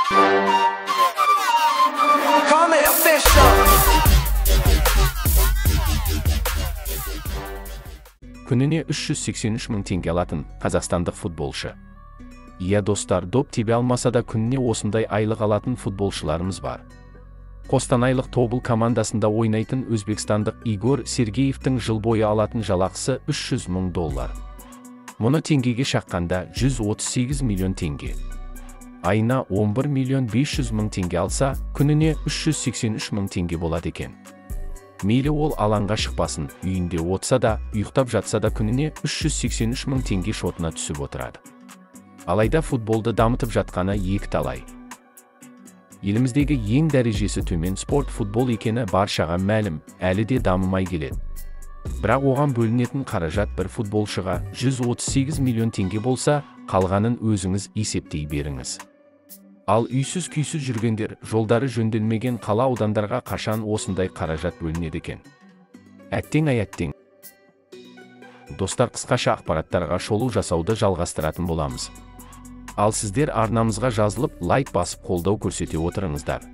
Call me official. Күніне 383 мың теңге алатын қазақстандық футболшы. Иә, достар, доп тебе алмаса да күніне осындай айлық алатын футболшыларымыз бар. Қостанайлық Тобыл командасында ойнайтын өзбекстандық Игорь Сергеевтің жыл бойы алатын жалақысы 300 мың доллар. Мұны теңгеге шаққанда 138 миллион теңге. Айына 11 миллион 500 мың теңге алса, күніне 383 мың теңге болады екен. Мейлі ол алаңға шықпасын, үйінде отырса да, ұйықтап жатса да күніне 383 мың теңге шотына түсіп отырады. Алайда футболды дамытып жатқаны екі талай. Еліміздегі ең дәрежесі төмен спорт футбол екені баршаға мәлім, әлі де дамымай келеді. Бірақ оған бөлінетін қаражат бір футболшыға 138 миллион теңге болса, қалғанын өзіңіз есептей беріңіз. Ал үйсіз күйсіз жүргендер, жолдары жөнделмеген қала аудандарға қашан осындай қаражат бөлінеді екен? Әттең ай әттең. Достар, қысқаша ақпараттарға шолу жасауды жалғастыратын боламыз. Ал сіздер арнамызға жазылып, лайк басып қолдау көрсете отырыңыздар.